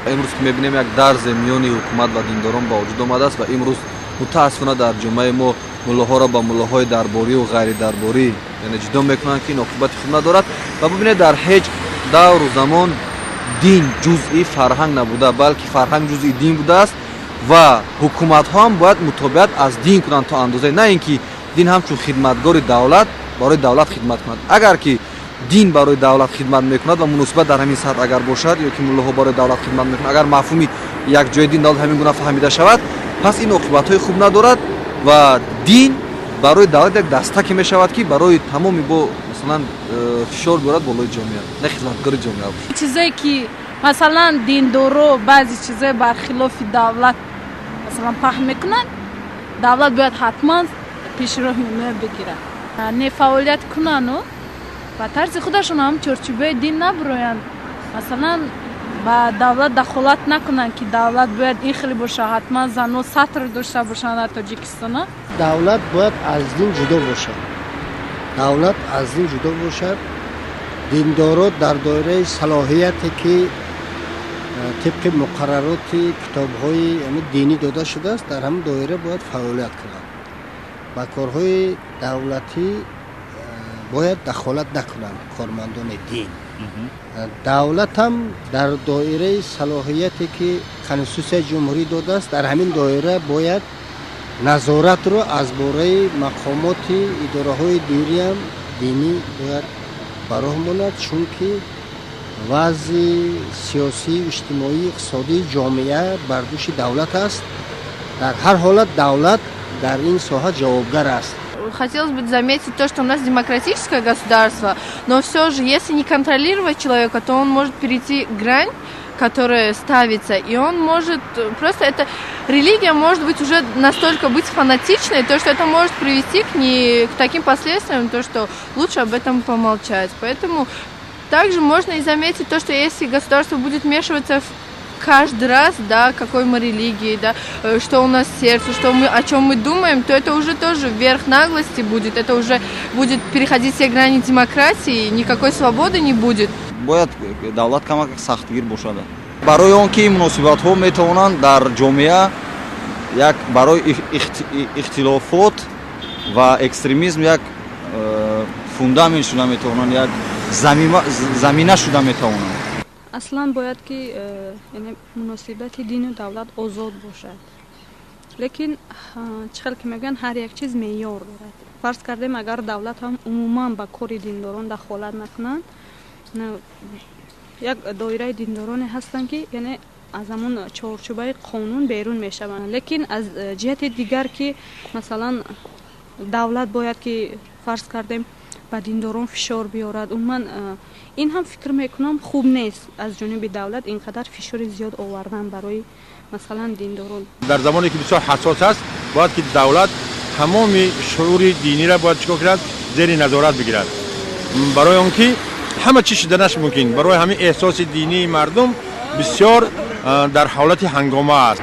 Имрӯз ки мебинем, як дарзе миёни ҳукумат ва диндорон ба вуҷуд омадааст ва имрӯз мутаассифона дар ҷомеаи мо муллоҳоро ба муллоҳои дарборию ғайридарборӣ, яъне, ҷудо мекунанд, ки ин оқибати хуб надорад. Ва бибинед, дар ҳеҷ давру замон дин ҷузъи фарҳанг набуда, балки фарҳанг ҷузъи дин будааст ва ҳукуматҳо ҳам бояд мутобиат аз дин кунанд то андозае, на ин ки дин ҳамчун хидматгори давлат барои давлат хидмат кунад. Агар ки дин барои давлат хидмат мекунад ва муносибат дар ҳамин сатҳ агар бошад, ё ки муллоҳо барои давлат хидмат мекунад, агар мафҳуми якҷои дин, давлат ҳамин гуна фаҳмида шавад, пас ин оқибатҳои хуб надорад ва дин барои давлат як дастаке мешавад, ки барои тамоми бо масалан фишор биёрад болои ҷомеа, на хизматгори ҷомеа бошад. Чизое ки, масалан, диндоро баъзе чизое бархилофи давлат, масалан, паҳн мекунанд, давлат бояд ҳатман пеши роҳи онҳоро бигирад, не фаъолият кунану ба тарзи худашон ҳам чорчӯбаи дин набуроянд, масалан, ба давлат дахолат накунанд, ки давлат бояд ин хеле боша, ҳатман зано сатр дошта бошанд дар Тоҷикистона. Давлат бояд аз дин ҷудо бошад, давлат аз дин ҷудо бошад. Диндоро дар доираи салоҳияте, ки тибқи муқаррароти китобҳои динӣ дода шудааст, дар ҳамин доира бояд фаъолият кунанд, ба корҳои давлатӣ бояд дахолат накунанд кормандони дин. Давлатам дар доираи салоҳияте, ки Конститутсияи ҷумҳурӣ додааст, дар ҳамин доира бояд назоратро аз бораи мақомоти идораҳои диниам динӣ бояд ба роҳ монад, чунки вазъи сиёсӣ, иҷтимоӣ, иқтисодии ҷомеа бар дӯши давлат аст. Дар ҳар ҳолат давлат дар ин соҳа ҷавобгар аст. Хотелось бы заметить то, что у нас демократическое государство, но все же, если не контролировать человека, то он может перейти грань, которая ставится, и он может просто, это религия может быть уже настолько быть фанатичной, то, что это может привести к, не, к таким последствиям, то, что лучше об этом помолчать. Поэтому также можно и заметить то, что если государство будет вмешиваться в каждый раз, да, какой мы религии, да, что у нас в сердце, что мы, о чем мы думаем, то это уже тоже верх наглости будет, это уже будет переходить все грани демократии, никакой свободы не будет. Бояд давлат камак сахтгир бошад, барои он ки муносибатҳо метавонанд дар ҷомеа як барои ихтилофот ва экстремизм як фундамент шуда метавонанд, як замина шуда метавонанд. Аслан бояд ки яъне муносибати дину давлат озод бошад, лекин чӣ хел ки мегӯянд, ҳар як чиз меъёр дорад. Фарз кардем, агар давлат ҳам умуман ба кори диндорон дахолат накунанд, як доираи диндороне ҳастанд, ки яъне аз ҳамон чорчӯбаи қонун берун мешаванд. Лекин аз ҷиҳати дигар, ки масалан давлат бояд ки, фарз кардем, ба диндорон фишор биёрад, умуман ин ҳам фикр мекунам хуб нест, аз ҷониби давлат ин қадар фишори зиёд овардан барои, масалан, диндорон. Дар замоне ки бисёр ҳассос аст, бояд ки давлат тамоми шуури диниро бояд чикор кунад? Зери назорат бигирад, барои он ки ҳама чиз шуданаш мумкин. Барои ҳамин эҳсоси динии мардум бисёр дар ҳолати ҳангома аст.